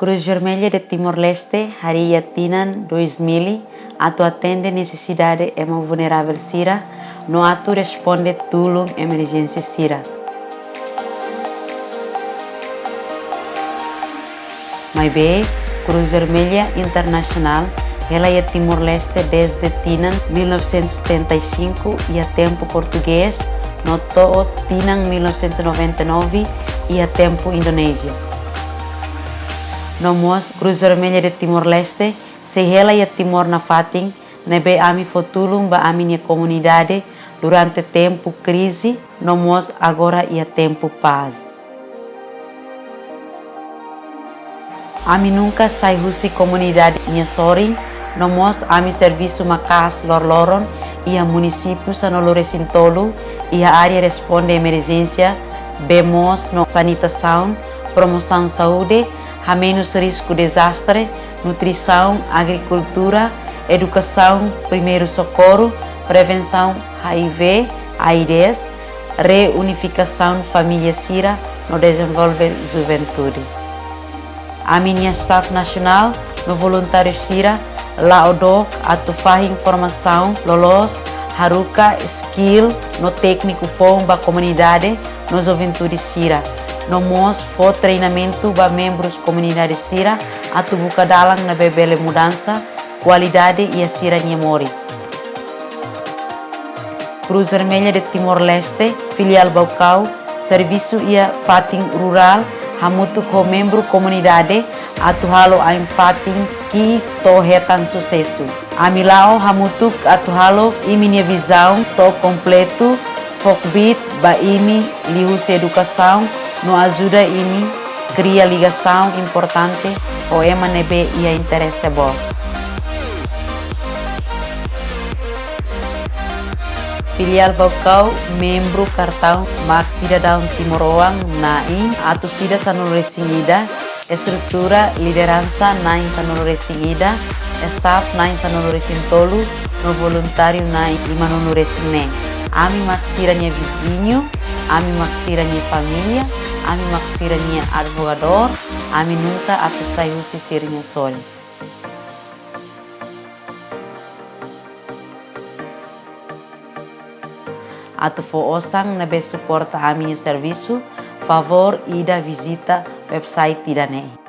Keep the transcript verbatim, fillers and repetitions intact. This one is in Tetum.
Cruz Vermelha de Timor-Leste harii iha tinan dois mil atu atende nesesidade ema vulneravel sira no atu responde tulun emerjénsia sira. Maibé, Cruz Vermelha Internasionál hela iha Timor-Leste desde tinan mil novecentos e setenta e cinco iha tempu portugés no to'o tinan mil novecentos e noventa e nove iha tempu Indonézia. No mós Cruz Vermelha de Timor-Leste sei hela iha Timor nafatin ne'ebé ami fó tulun ba ami-nia komunidade durante tempu krize no mós agora iha tempu pás. Ami nunka sai husi komunidade nia sorin, no mós ami servisu maka'as loroloron iha munisípiu sanulu-resin-tolu iha área responde emerjénsia, bee moos no sanitasaun, promosaun saúde, hamenus risku dezastre, nutrisaun, agrikultura, edukasaun, primeiru sokorru, prevensaun H I V, AIDS, reunifikasaun família sira no dezenvolve juventude. Ami-nia staff nasionál no voluntáriu sira la'o dook atu fahe informasaun loloos, haruka skill no tékniku foun ba komunidade no juventude sira, no mós fó treinamentu ba membrus komunidade sira atu buka dalan ne'ebé bele mudansa kualidade iha sira-nia moris. Cruz Vermelha de Timor-Leste, filiál Baucau, servisu iha fatin rurál, hamutuk ho membru komunidade, atu halo ain-fatin ki'ik to'o hetan susesu. Ami la'o hamutuk atu halo imi-nia vizaun to'o kompletu, fó kbiit ba imi liuhusi edukasaun no ajuda imi kria ligasaun importante ho ema ne'ebé iha interese boot. Filiál Baucau membru kartaun mak sidadaun timoroan na'in atus ida sanulu-resin-ida, estrutura lideransa na'in sanulu-resin-ida, staff na'in sanulu-resin-tolu, no voluntáriu na'in limanulu-resin-neen. Ami mak sira-nia viziñu, ami mak sira-nia família, ami mak sira-nia advogadór, ami nunka atu sai husi sira-nia sorin. Atu fó osan ne'ebé suporta ami-nia servisu, favór ida vizita website ida-ne'e.